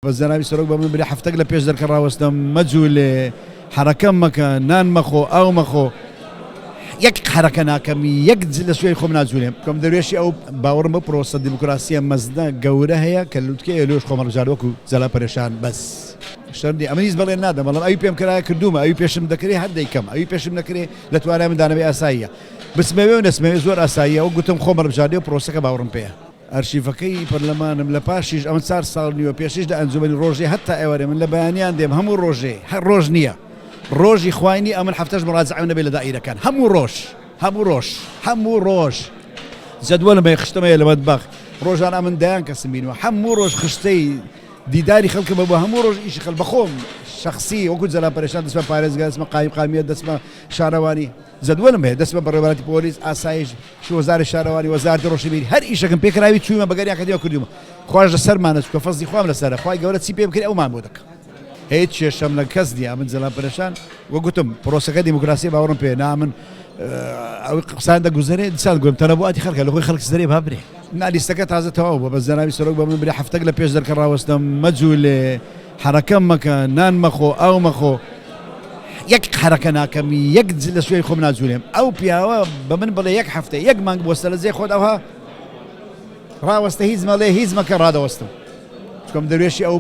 بەس جەنابی سەرۆک بە من بلێ هەفتەک لە پێش دەرکە ڕاوەستە مەجولێ حەرەکەم مەکە نان مەخۆ ئاو مەخۆ یەک حەرەکە ناکەم یەک لە شوێنی خۆم ناجولێم کەم دەروێشی ئەو باوەڕم بە پرۆسە دیموکراسیە مەزنە گەورە هەیە کە لوتکەیە لۆش خۆم هەڵبژارد وەکو جەلال پەرێشان بەس شەرم نیە ئەمن هیچ بەڵێن نادەم بەڵام ئەوی پێم کرایە کردوومە ئەوی پێشم دەکرێ هەر دەیکەم ئەوی پێشم نەکرێ لە توانای من دانەبێ ئاساییە بچمەوێ و نەچمەوێ زۆر ئاساییە وەک گوتم خۆم هەڵبژاردیە و پرۆسەکە باوەڕم پێیە. ئەرشیفەکەی پەرلەمانم لە پاشیش ئەمە چار ساڵ نیوە پێشیش لە ئەنجومەنی ڕۆژێ هەتا ئێوارێ من لە بەیانیان دێم هەموو ڕۆژێ هەر ڕۆژ نییە ڕۆژی خوای نیە ئەمن هەفتەش مڕاجعەم نەبێ لە دائیرەکان هەموو ڕۆژ هەموو ڕۆژ هەموو ڕۆژ جەدوەلم هەیە خشتەم هەیە لە مەتبەخ ڕۆژان ئەمن دەیان کەسم بینوە هەموو ڕۆژ خشتەی دیداری خەڵکم هەبوو هەموو ڕۆژ ئیشی خەڵ بەخۆم شەخسی وەکو جەلال پەرێشان دەچمە پارێزگا دەچمە قایمقامیەت دەچمە شارەوانی جەدوەلم هەیە دەچمە بەڕێوەبەرایەتی پۆلیس ئاسایش وەزارەتی شارەوانی وەزارەتی ڕۆشنبیری هەر ئیشەکم پێ کراوی چوومە بەگەریان کردیوە کردوومە خواش لەسەرمانە چونکە فەزلی خوام لەسەرە خوای گەورە چی پێ بکرێ ئەومان بۆ دەکا هیچ کێشەم لە کەس نییە من جەلال پەرێشان وەک گوتم پرۆسەکە دیموکراسیە باوەڕم پێ نا من ئەوەی قسان دەگوزەرێ دیسان گوتم تەنەبوعاتی خەڵکە لە خۆی خەڵک زەرێ با برێ نا لیستەکە تازە تەواو بووە بەس جەنابی سەرۆک بە من برێ هەفتەک لە پێش دەرکە ڕاوەستم مەجولێ حەرەکەم مەکە نان مەخۆ ئاو مەخۆ یەک حەرەکە ناکەم یەک لە شوێنی خۆم ناجولێم ئەو پیاوە بە من بڵێ یەک هەفتە یەک مانگ بوەستە لە جێی خۆت ئەوها ڕاوەستە هیچ مەڵێ هیچ مەکە ڕادەوەستم چکم دەروێشی ئەو.